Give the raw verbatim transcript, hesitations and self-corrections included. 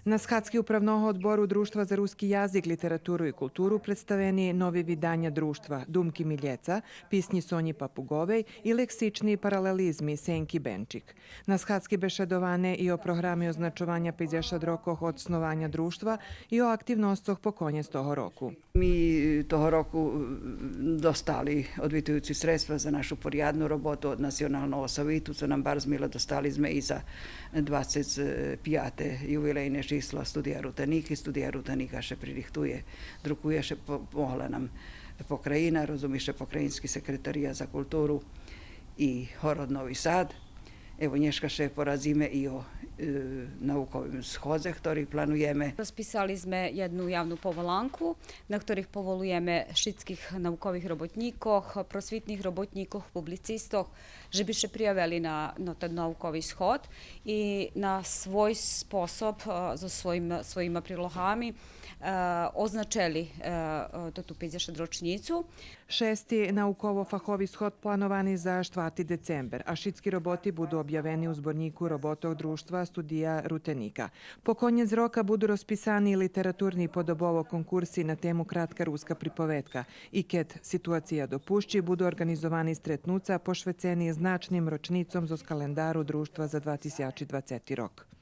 На схадзки Управного одбору Дружтва за руски язик, литературу и културу представени нови виданя Дружтва: Думки милєца, писнї Сонї Папуговей и лексични паралелизми Сенки Бенчик. На схадзки бешедоване и о програми означованя пейдзешат рокох од снованя Дружтва и о активносцох по конєц того року. Ми того року, е, достали одвитуюци средства за нашу порядну роботу од Националного совиту, цо нам барз мило. Достали зме и за двацец пяте ювилейне число Студия Рутеники. Студия Рутеника ше пририхтує, друкує ше, по-, помогла нам Покраїна, розуми ше, Покраїнски секретарият за културу и город Нови Сад. Ево, нєшка ше порадзиме и о, е, науковим сходзе хтори плануєме. Розписали зме єдну явну поволанку, на хторих поволуєме шицких наукових роботнїкох, просвитних роботнїкох, публицистох, же би ше приявели на, на тот наукови сход и на свой способ, е, зоз своїм, своїма прилогами, е, означели, е, е, тоту пейдзешат рочнїцу. Шести науково-фахови сход плановани за штварти децембер, а шицки роботи буду обявени у зборнїку роботох Дружтва Студия Рутеника. По конєц рока буду розписани литературни и подобово конкурси на тему Кратка руска приповедка и, кед ситуация допущи, буду орґанизовани стретнуца пошвецени значним рочнїцом зоз календару Дружтва за два тисячи двацети рок.